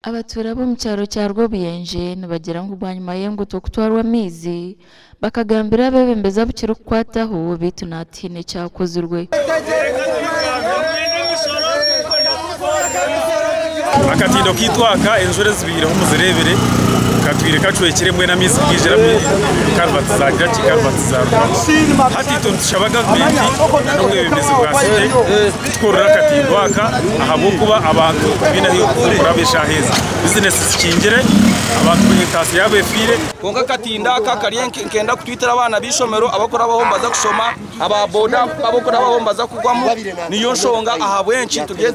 Abatuura b'omu kyaro kya Rwobuyenje nibagira ngu bwanyima y'enguuto kutwarwa amaizi, bakagambira abeebembezi abu kirikukwataho beitu naatihaine ekyakozirwe. Akatindo kaitu aka enjura ezibaireho muzireebire katwire kacwekire mbwenu amaizi gaijire karivati zagira ki karivati zarugamu. Hati itwe nitushaba gavumenti n'obwebembezi bwa site kutukorera akatindo aka ahabw'okuba abantu tibaine ahu barikuraba eshaaha ezi. Bizinesi zikingire, abantu entaasya yaabo efiire. Kwonka akatindo aka kari nkenda kutwitira abaana b'eishomero abarikurabaho nibaza kushoma, aba boda abarikurabaho nibaza kugwamu. Niyo nshonga ahabw'enki turiyo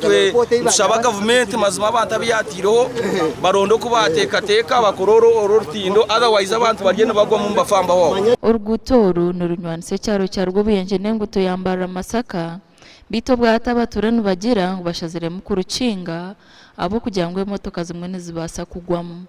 nitushaba gavumenti mazima abantu abu yaataireho baronde oku baateekateeka bakore oru orutindo otherwise abantu bariyo nibagwamu nibafa mbahwaho. Oruguuto oru nirunywanisa ekyaro kya Rwobuyenje n'enguuto ya Mbarara Masaka beitu obwahati abatuura nibagira ngu bashaziremu kurukinga ahabw'okugira ngu emotoka zimwe nizibaasa kugwamu.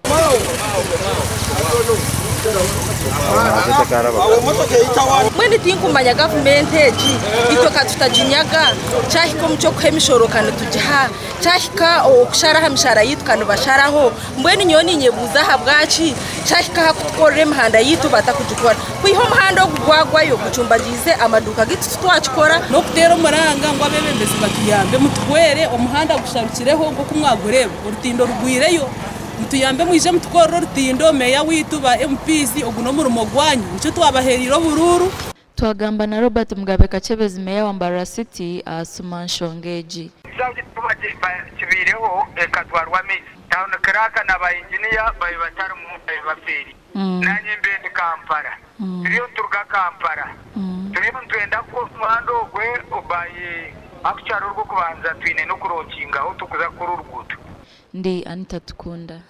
Mbwenu tinkumanya gavumenti egi itwe ka tutaginyaga, kyahika omu ky'okuha emishoro ka nitugiha, kyahika okushara aha mishara yaitu ka nibasharaho, mbwenu nyowe ninyebuuza ahabwaki kyahika aha kutukorera emihanda yaitu batakugikora. Kwiha omuhanda ogu gwagwayo gucumbagiize amaduuka gaitu titwakikora. N'okuteera omuranga ngu abeebembezi batuyambe mutuhwere omuhanda gusharukireho nk'oku mwagureeba orutindo rugwireyo. Mutuyambe mwije mutukorere orutindo, meeya waitu, ba MPs ogu n'omurimo gwanyu nikyo twabaheereire oburuuru. Twagamba na Robert Mugabe Kakyebezi Meeya wa Mbarara City aha simu aha nshonga egi. Ekisaawe kibaireho ekatwarwa amaizi. Town Clerk na ba Engineer babe batarimu babe bafeerire. Nanye mbe ndi Kampala. Turiyo nituruga Kampala. Turiyo nitwenda kukora omuhanda ogwe by actually orw'okubanza twine n'okuronkingaho turikuza kukora oruguuto. Ndi Anita Tukunda.